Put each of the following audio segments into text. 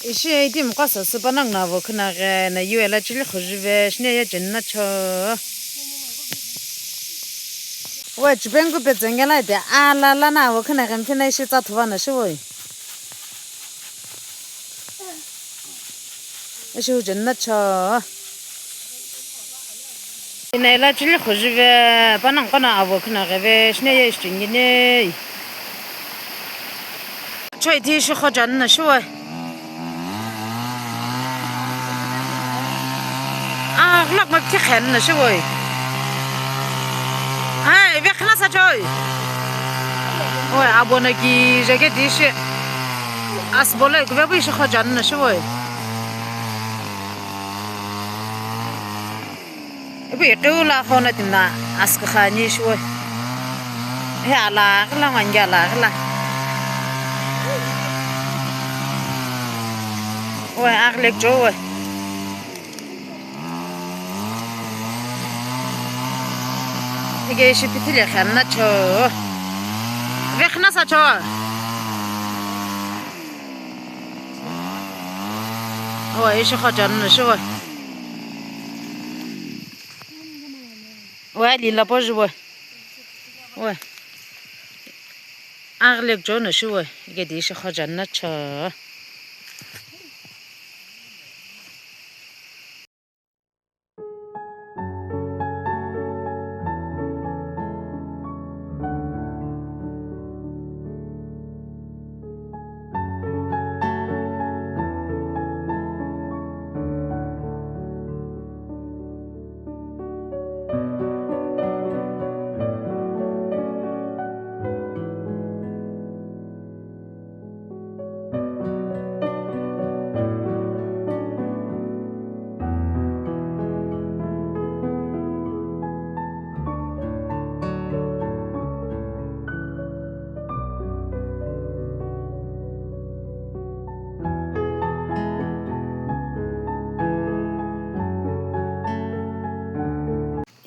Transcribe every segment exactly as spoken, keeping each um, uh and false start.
Ishi itimu qo sasü panongu no avo khina ghi na yu ela chili khujive shine ye chenna cho. We chipengu pe tsengela ite ala la na avo khina ghi mphina ishi tsa thuva na shiwoi. Ishi hu chenna cho. Ina ela chili khujive, panongu qo no avo khina ghive, shine ye ishi chengine. Choi ti ishi kho chenna shiwoi. Ah, gulak ma pthi khen na shiwoi. Hai, ve khna sa choi. Oi, abo na ki jage di shi. As bole, kuve bu ishi kho chenna shiwoi. Ipu iqiu la khona timna asküxü ani shiwe. He ala ghila, wangi ala ghila. We, aghilek jo we. Ege ishi pithile khanna cho. Vekhna sa cho. We, ishi kho chenna shiwe. We, ali la po juwe. We. Aghilek jo no shiwe. Ege di ishi kho chenna cho.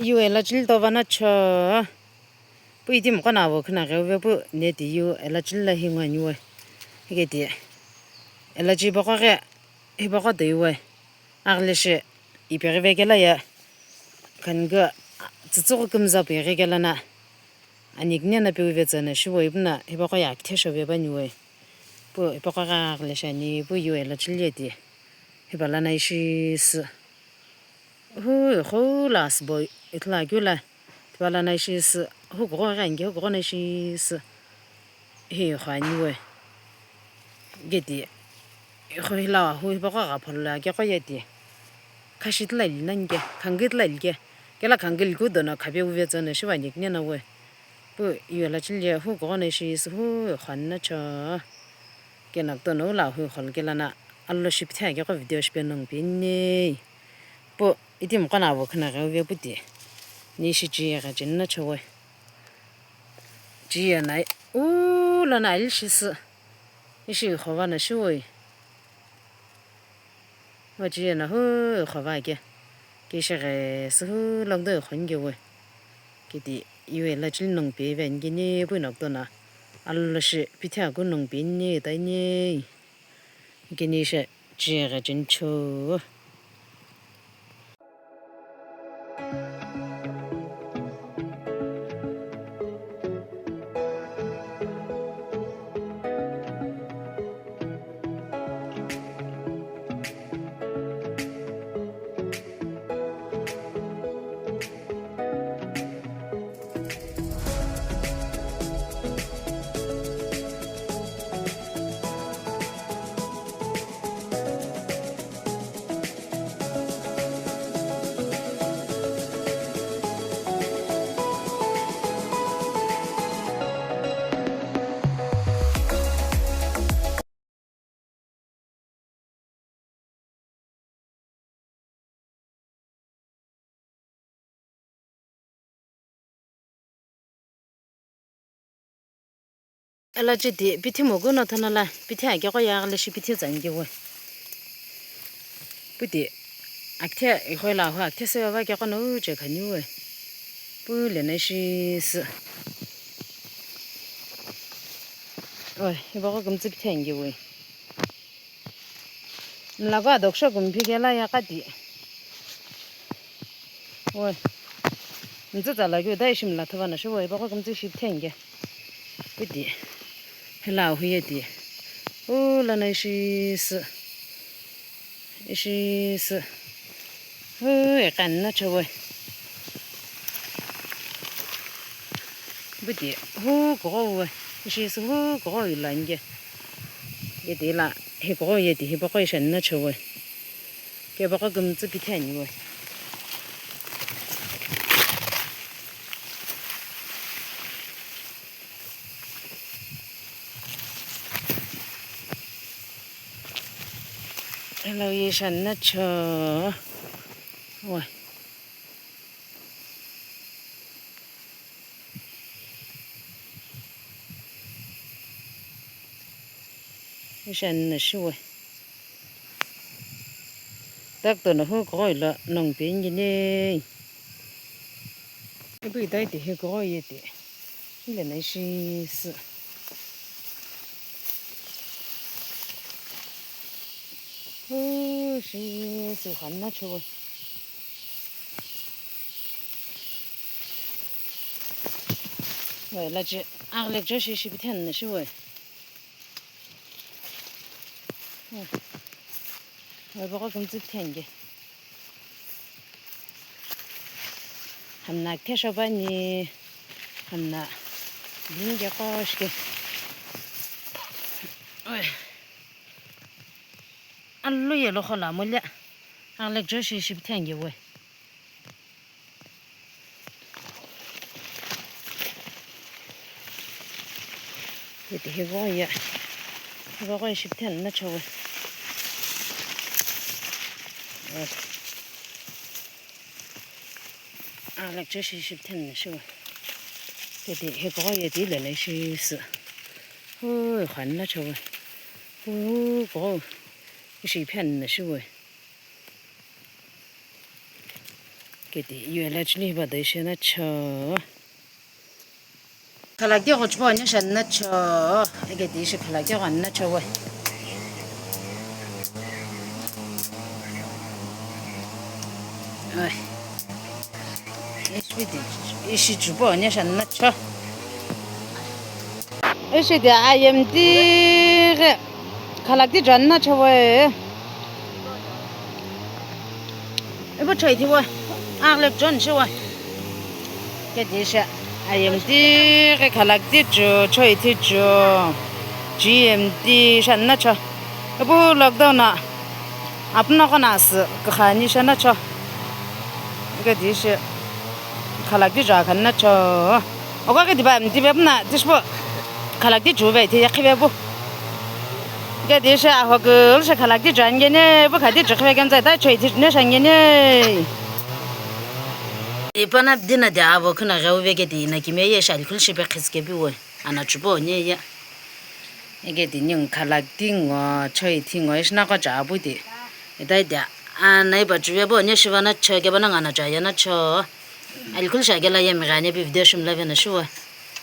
Yu ela chili tova na cho. Pu itimu qo no avo khina ghive pu neti yu ela chili la hi ngwani we. Hiketi ela chi hipaqo ghi, hipaqo toi we. Aghile shi ipeghi vekela ye. Khanghi tsütsüghu kümza peghi kela na. Ani kine na pe uve tsü na shiwe ipu na hipaqo ye akithe shove püani we. Pu hipaqo ghi aghile shi ani pu yu ela chili ye ti. Hipala na ishi sü. Hu, hu la asübo ithulu akeu la. Tipala na ishi sü, hu kugho ghi ange, hu kugho na ishi sü. Hi, hu ani we. Geti, hu hila, hu hipaqo gha pholo la, ke qo ye ti. Khashi tila ili na nge, khanghi tila ili ke. Kela khanghi liku dono khape uve tsü na shiwe ani kine na we. Pu yu ela chili ye hu kugho na ishi sü hu khani na cho. Kena kutono ula hu khol kela na alo shi pithe ake qo video shipe nongu pini. Pu itimu qo no avo khina ghive pu ti. Ni ishi chi ye gha chenna cho we. Chi ye na u lo na ali shi sü. Ishi khova na shiwe. Wa chi ye na hu khova ke. Ke shi ghe sü hu long do khon ge we. Kiti yu ela chili nongu pe ve ani kini pu no kutono. Alo shi pithe aku nongu pini ta ni. Kini shi chi ye gha chencho. Ela chiti pithi mogu no thana la pithi ake qo ya gale shi pithi zan ge we. Puti akithe ikhoi la hu akithe se va ke qo no che khani we. Pu le na shi sü. Oi, iba qo kumtsu pithi ange we. Mlako adoksho kumpi kela ya kati. Oi. Mtsü tsala keu dai shi mla thava na shi oi, bako kumtsü shi thenge. Piti. Hela hu ye ti. U la na ishi sü. Ishi sü. Hu e kan na chawe. Piti. Hu ko we. Ishi sü hu ko yu la nge. Ye ti la. Hi ko ye ti hi bako ishi na chawe. Kebako kümtsü pithe ani we. Hello, ye shanna cho. We. Ishanna shiwe. Doctor no hu kughoilo nong pengine. Ibu idai ti hi kughoye ti. Ile na ishi sü. Hu shi sü khanna chiwe. Wei, lachi aghilek jo shi shipithen na shiwe. Wei, bako kümtsü pithenge. Hamna kthesho bani, hamna linge qoshke. Wei. Alu yelo khola mole. Aghilek jo shi shipithenge we. Ete hivo ye, hivo ye shipithen na chawe. Aghilek jo shi shipithen na shiwe. Ete hivo ye ti le na ishi sü. Hu khan na chawe. Hu ko ishi phen na shiwe. Kete yela chili hiba dai shena cho. Khalakti ghochbo anya shanna cho. Kete ishi khalakti ghanna cho we. Ai. Ishi di, ishi chubo anya shanna cho. Ishi di ayem di ghe. Khalakti janna chawe. Ibu choi thiwe. Aghilek jon shiwe. Kete ishi ayem di ghe khalakti chu choi thi chu. G M T shanna cha. Ibu lockdown na. Apna kona sü kakhani shanna cha. Kete ishi khalakti ja khanna cha. Oka ke diba, diba puna, tishbo. Khalakti chuve, ti yakhive bu. Ke di she ahokul she khalakti jan gene, bu khati chukhive gen zai, tai choi ti ne shan gene. Ipana dina de avo khuna geuve ke di na kime ye shal khul shibe khis ke bi we. Ana chubo ne ye. Ege di ning khalakti ngo, choi ti ngo, ishna ko cha bu di. Itai de, ana iba chuve bo ne shiva na cho, ke bana ngana cha ya na cho. Alikul shagela ye mighani bi video shimla vena shuwa.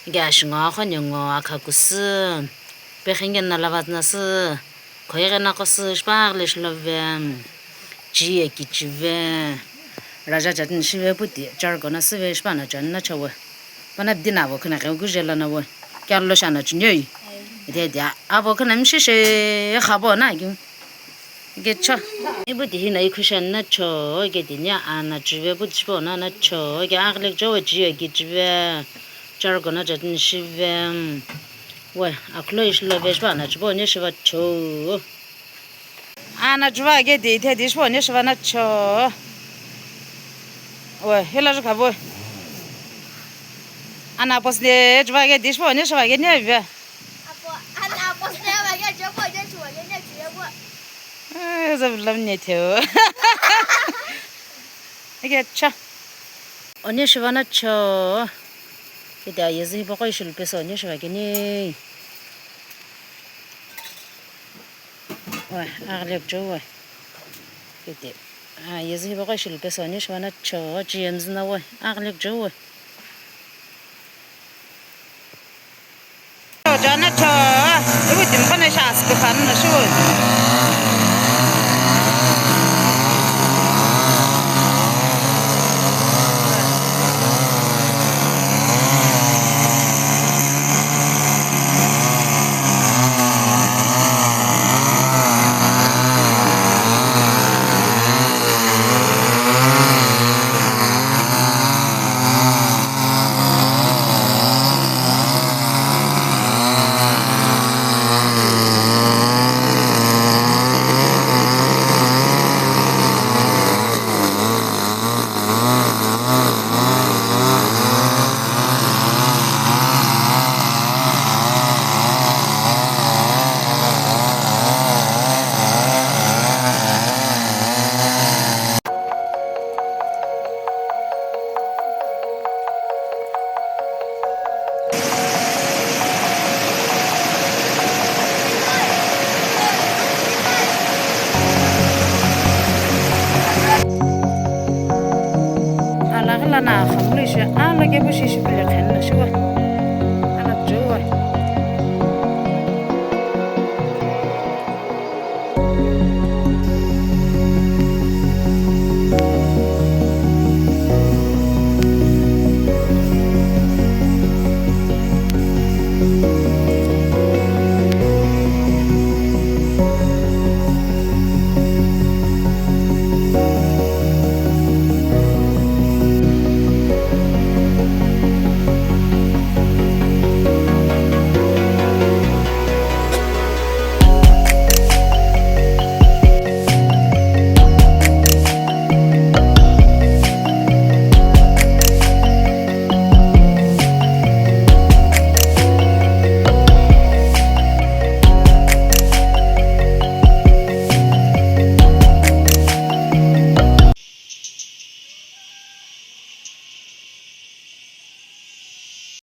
Ge ashingo, akhonyengo, akhakusu, pekhengena lava tnasü, khoighena qosü, shipaghle shilove, chiye kichive, raja chatni shive puti, charcoal na süve, shipana chani na chawe. Pana bidi na avo khina gheu kujela na we. Kyalo shana chunye. Ide dia, avo khina mishishe khabo na kyu. Ge cho. Ibu tihi na ikhushan na cho, ge tinya ana chive bu chibo na na cho, ge aglek cho we chiye kichive. Charcoal na chatni shive. We, akhlo ishilo ve shiba na chibo ne shiva cho. Ana chiva ge di the di shibo ne shiva na cho. We, hila ju khabo. Ana pos ne chiva ge di shibo ne shiva ge ne ve. Apo, ana pos ne va ge chibo ne shiva ge ne chive bo. Eh, zab lam ne theo. Ege cha. One shiva na cho. Kete ayezi hipaqo ishi lupe so one shiva kene. Wa, aglek cho wa. Kete ayezi hipaqo ishi lupe so one shiva na cho, G M Z na wa, aglek cho wa. Jana cho, ibu dimkhana sha askufan na shu. Ana xamlu ishi alokepu shi shipüle